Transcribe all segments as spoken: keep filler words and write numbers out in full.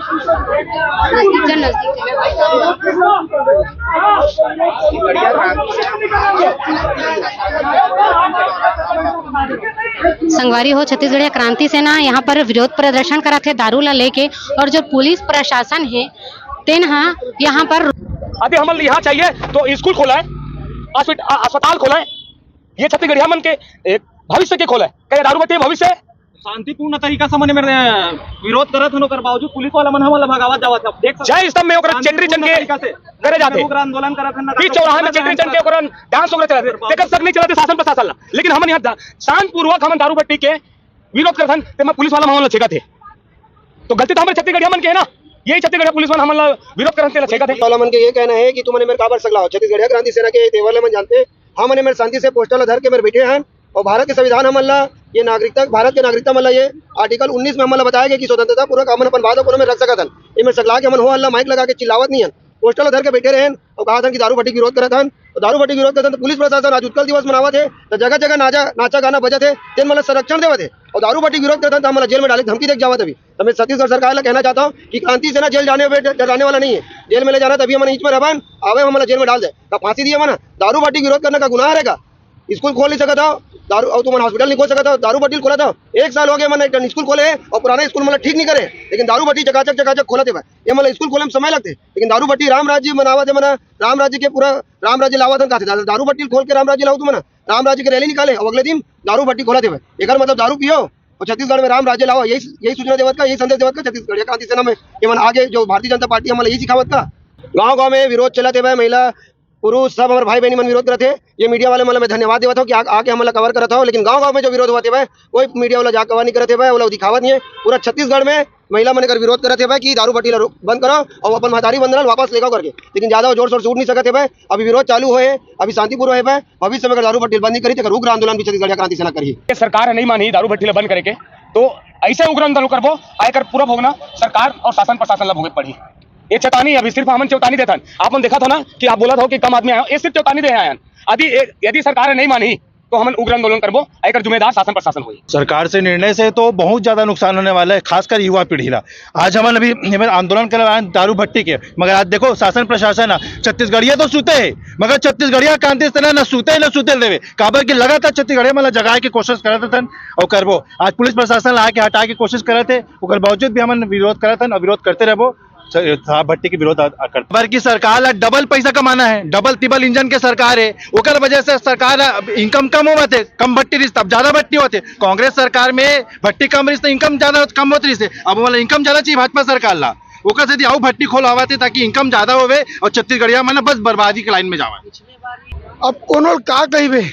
नजदीक है, नजदीक है। संगवारी हो, छत्तीसगढ़िया क्रांति सेना यहाँ पर विरोध प्रदर्शन करत हे दारू ला लेके, और जो पुलिस प्रशासन है तेन हा यहाँ पर अभी हमन यहाँ चाहिए तो स्कूल खोला है, हॉस्पिट-, अ-, अस्पताल खोला है, ये छत्तीसगढ़िया मन के एक भविष्य के खोला है। क्या ये दारू भट्टी भविष्य है? शांतिपूर्ण तरीका से हमन एमेर विरोध करत हन, ओकर बावजूद पुलिस वाला मन हमन ला भगावत जावत हे। आप देख सकते जय स्तंभ में ओकरा शांतिपूर्ण चेंद्री चंद के तरीका से करे जाथे। हमन ओकरा आंदोलन करत हन, ना बीच चौराहा में चेंद्री चंद के ओकरा डांस वगैरह चलत हे। तेकर शक नहीं चलत हे शासन प्रशासन ला, लेकिन हमन यहाँ दा-, शांतिपूर्वक हमन दारू भट्टी के विरोध करत हन, तेमा पुलिस वाला मन हमन ला छेकत हे। तो गलती तो हमरे छत्तीसगढ़िया मन के है ना, यही छत्तीसगढ़िया पुलिस मन हमन ला विरोध करत हन, तेला छेकत हे। वाला मन के ये कहना है कि तुमन एमेर काबर सकलावत, छत्तीसगढ़िया क्रांति सेना के तेवर ले मन जानते, हमन एमेर शांति से पोस्टर ला धर के एमेर बैठे हन, और भारत के संविधान हमन ला, ये नागरिकता, भारत के नागरिकता मन ला, ये आर्टिकल उन्नीस में हमन ला बताया गया कि स्वतंत्रता पूर्वक हमन अपन बात ला कोनो में रख सकत हन। एमेर सकला के हमन हो हल्ला माइक लगा के चिल्लावत नहीं हन, पोस्टर ला धर के बैठे रहेन और कहा था कि दारू भट्टी के विरोध करत हन। तो दारू भट्टी के विरोध करत हन तो पुलिस प्रशासन आज उत्कल दिवस मनावत है, तो जगह जगह नाचा, नाचा गाना बजत है, तेन मन ला संरक्षण देवत है, और दारू भट्टी के विरोध करत हन तो हमन ला जेल में डाले के धमकी देके जावत अभी। तो मैं छत्तीसगढ़ सरकार ला कहना चाहता हूँ कि क्रांति सेना जेल जाने पे डराने वाला नहीं है। जेल में ले जाना तभी हमन इंच में रहबन, आवे हमन ला जेल में डाल दे। का फांसी दिए मन? दारू भट्टी के विरोध करने का गुनाह रहेगा? स्कूल खोल नहीं सकत हो, दारू, और तुमन हॉस्पिटल नहीं खोल सकत हो, दारू भट्टी खोलत हो। एक साल हो गए मन एक ठन स्कूल खोले और पुराना स्कूल मन ला ठीक नहीं करे, लेकिन दारू भट्टी चकाचक चकाचक खोलत हे भाई। ये मन ला स्कूल खोले में समय लगते, लेकिन दारू भट्टी राम राज्य बनावत हे मन, राम राज्य के पूरा राम राज्य लावत हन काथे। दारू भट्टी खोल के राम राज्य लावत मन, राम राज्य के रैली निकाले और अगले दिन दारू भट्टी खोलत हे भाई। एकर मतलब दारू पियो और छत्तीसगढ़ में राम राज्य लाओ, यही, यही सूचना देवत का, यही संदेश देवत का छत्तीसगढ़िया क्रांति सेना में ये मन आगे जो भारतीय जनता पार्टी हमन ला यही सिखावत का। गाँव गाँव में विरोध चलत हे भाई, महिला पुरुष सब हमर भाई बहनी मन विरोध करत हे। ये मीडिया वाले मन ला मैं धन्यवाद देवत हूँ कि आ, आके हमन ला कवर करत हो, लेकिन गाँव गाँव में जो विरोध होवत हे भाई, कोई मीडिया वाला जा कवर नहीं करत हे भाई, ओला दिखावत नहीं है। पूरा छत्तीसगढ़ में महिला मन एकर विरोध करत हे भाई कि दारू भट्टी ला रोक, बंद करो और अपन महतारी बंदना ला वापस लेकर करके, लेकिन ज्यादा जोर शोर से उठ नहीं सकत हे भाई। अभी विरोध चालू होए हे, अभी शांतिपूर्वक हे भाई। भविष्य में अगर दारू भट्टी बंद नहीं करी तो एकर उग्र आंदोलन भी छत्तीसगढ़िया क्रांति सेना करही। ये सरकार नहीं मानही दारू भट्टी ला बंद करे के, तो ऐसे उग्र आंदोलन करबो, आयकर पूरा भोगना सरकार और शासन प्रशासन ला भोगे पड़ही। ये चेतावनी, अभी सिर्फ हमन चेतावनी देथन। आप मन देखत हो ना कि आप बोलत हो कि कम आदमी आए हो, ये सिर्फ चेतावनी दे आए हन। यदि, यदि सरकार नहीं मानही तो हमन उग्र आंदोलन करबो, एकर जिम्मेदार शासन प्रशासन होही। सरकार से निर्णय से तो बहुत ज्यादा नुकसान होने वाला है, खासकर युवा पीढ़ी ला। आज हमन अभी एमन आंदोलन करे आए दारू भट्टी के, मगर आज देखो शासन प्रशासन ह, छत्तीसगढ़िया तो सुते हे, मगर छत्तीसगढ़िया क्रांति सेना न सुते न सुते देवे, काबर कि लगातार छत्तीसगढ़िया मन ला जगाए के कोशिश करत हन और करबो। आज पुलिस प्रशासन ला आके हटाए के कोशिश करत हे, ओकर बावजूद भी हमन विरोध करत हन और विरोध करते रहबो। स-, साहब भट्टी के विरोध आ, आ, करते। बर की सरकार ला डबल पैसा कमाना है, डबल तिबल इंजन के सरकार है, ओकर वजह से सरकार ला अब इनकम कम होवत है, कम भट्टी रिस, अब ज्यादा भट्टी होत है। कांग्रेस सरकार में भट्टी कम रिस, तो इनकम ज्यादा होत, कम होत रिस है। अब वाला इनकम ज्यादा चाहिए भाजपा सरकार ला, ओकर सेती अउ भट्टी खोलवावत है ताकि इनकम ज्यादा होवे और छत्तीसगढ़िया मन बस बर्बादी के लाइन में जावा। अब कोनो का कहिबे,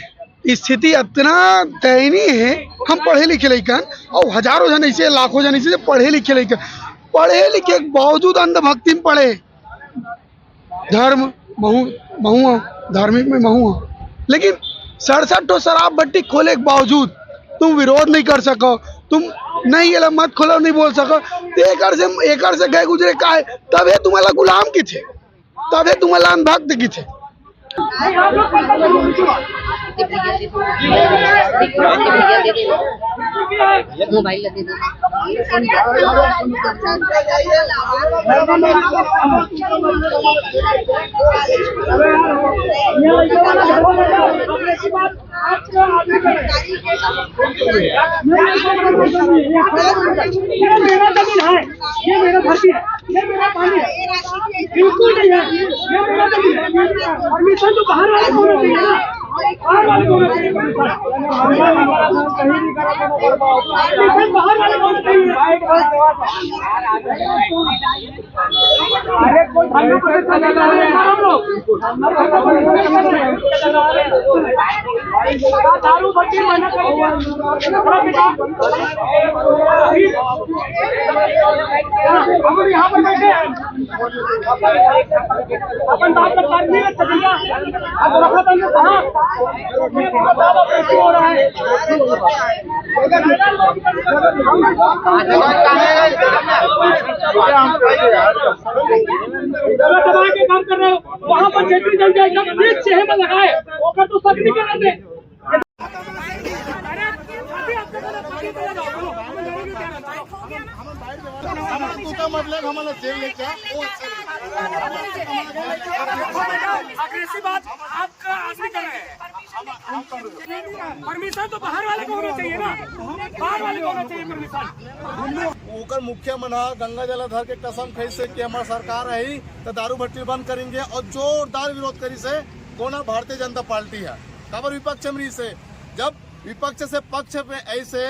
स्थिति अतना दयनीय हे। हम पढ़े लिखे लइकन, अउ हजारों झन ऐसे, लाखों झन ऐसे पढ़े लिखे लइकन, पढ़े लिखे के बावजूद अंधभक्ति में पड़े। धर्म महू, महू हूँ, धार्मिक में महू हूँ, लेकिन सड़सठ ठो शराब भट्टी खोले के बावजूद तुम विरोध नहीं कर सको, तुम नहीं, ये ला मत खोलो, नहीं बोल सको, तो एकर से, एकर से गए गुजरे का है? तबे तुम्हारा गुलाम किथे। तबे तुमन ला अंधभक्त किथे। मोबाइल ला दे दे। ये मेरा जमीन है, ये मेरा धरती है, ये मेरा पानी है, बिल्कुल नहीं है, ये मेरा जमीन है। परमिशन तो बाहर वाले को होना चाहिए ना, बाहर वाले को होना चाहिए परमिशन। परमिशन बाहर वाले को होना चाहिए। अरे कोई धरना प्रदर्शन नहीं कर रहे हैं हम लोग। दारू भट्टी मना करेंगे। हम लोग यहाँ पर बैठे हैं। अपन बात पर कार्य नहीं रख सकेंगे। अब रखा था कहाँ? ये बहुत ज्यादा बेइज्जती हो रहा है। दबा के काम कर रहे हो, वहाँ पर छत्तीस जन का एकदम बीच छह में लगाए, ओकर तो सब निकल दे। का मतलब हमारा जेल लेके वो अच्छा नहीं। अग्रेसिव बात आपका आदमी कर रहे हैं। परमिशन तो बाहर वाले को होना चाहिए ना, बाहर वाले को होना चाहिए परमिशन। ओकर मुखिया मन ह गंगा जलाधर के कसम खइसे कि हमर सरकार आही त दारू भट्टी बंद करेंगे और जोरदार विरोध करिसे। कोना? भारतीय जनता पार्टी ह। काबर विपक्ष में रहिसे? जब विपक्ष से पक्ष में अइसे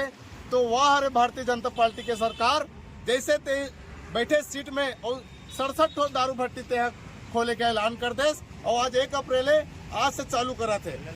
तो वह हरे भारतीय जनता पार्टी के सरकार जइसे ते बैठे सीट में और सड़सठ ठो दारू भट्टी ते खोले के ऐलान कर देस और आज एक अप्रैल हे, आज से चालू करत हे।